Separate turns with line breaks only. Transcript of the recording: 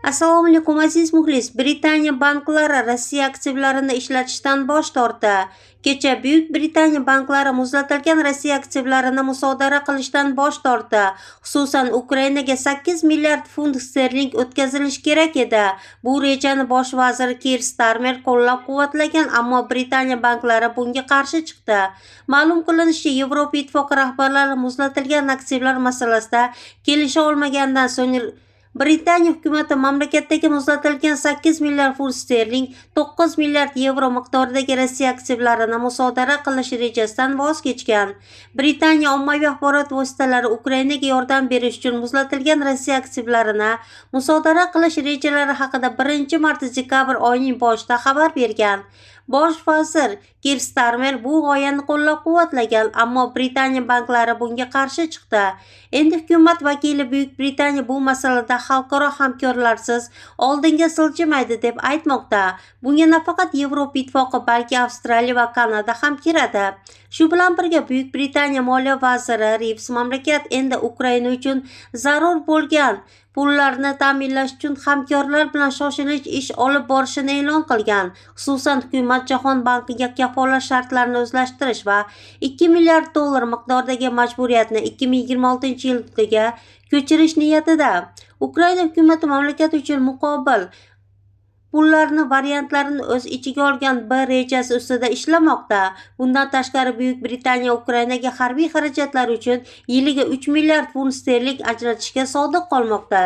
Assalomu alaykum, aziz muxlis. Britaniya banklari Rossiya aktivlarini ishlatishdan bosh tortdi. Kecha Buyuk Britaniya banklari muzlatilgan Rossiya aktivlarini musodara qilishdan bosh tortdi. Xususan, Ukrainaga 8 milliard funt sterling o'tkazilishi kerak edi. Bu rejani bosh vazir Kir Starmer qo'llab-quvvatlagan, ammo Britaniya banklari bunga qarshi chiqdi. Ma'lum qilinishicha, Yevropa Ittifoqi rahbarlari muzlatilgan aktivlar masalasida kelisha olmagandan so'ng Britaniya hukumati mamlakatdagi muzlatilgan 8 milliard funt sterling, 9 milliard yevro miqdoridagi Rossiya aktivlarini musodara qilish rejasidan voz kechgan. Britaniya ommaviy axborot vositalari Ukrainaga yordam berish uchun muzlatilgan Rossiya aktivlarini musodara qilish rejalari haqida birinchi marta dekabr oyining boshida xabar bergan. Bosh vazir Kir Starmer bu g'oyani qo'llab-quvvatlagan, ammo Britaniya banklari bunga qarshi chiqdi. Endi hukumat vakili Buyuk Britaniya bu masalada xalqaro hamkorlarsiz oldinga siljimaydi deb aytmoqda. Bunga nafaqat Yevropa Ittifoqi, balki Avstraliya va Kanada ham kiradi. Shu bilan birga Buyuk Britaniya moliya vaziri Rivs mamlakat endi Ukraina uchun zarur bo'lgan pullarni ta'minlash uchun hamkorlar bilan shoshilinch ish olib borishini e'lon qilgan. Xususan, hukumat Jahon bankiga kafolat shartlarini o'zlashtirish va 2 milliard dollar miqdoridagi majburiyatni 2026-yilga ko'chirish niyatida. Ukraina hukumati mamlakat uchun muqobil pullarni variantlarini o'z ichiga olgan B rejasi ustida ishlamoqda. Bundan tashqari, Buyuk Britaniya Ukrainaga harbiy xarajatlar uchun yiliga 3 milliard funt sterling ajratishga sodiq qolmoqda.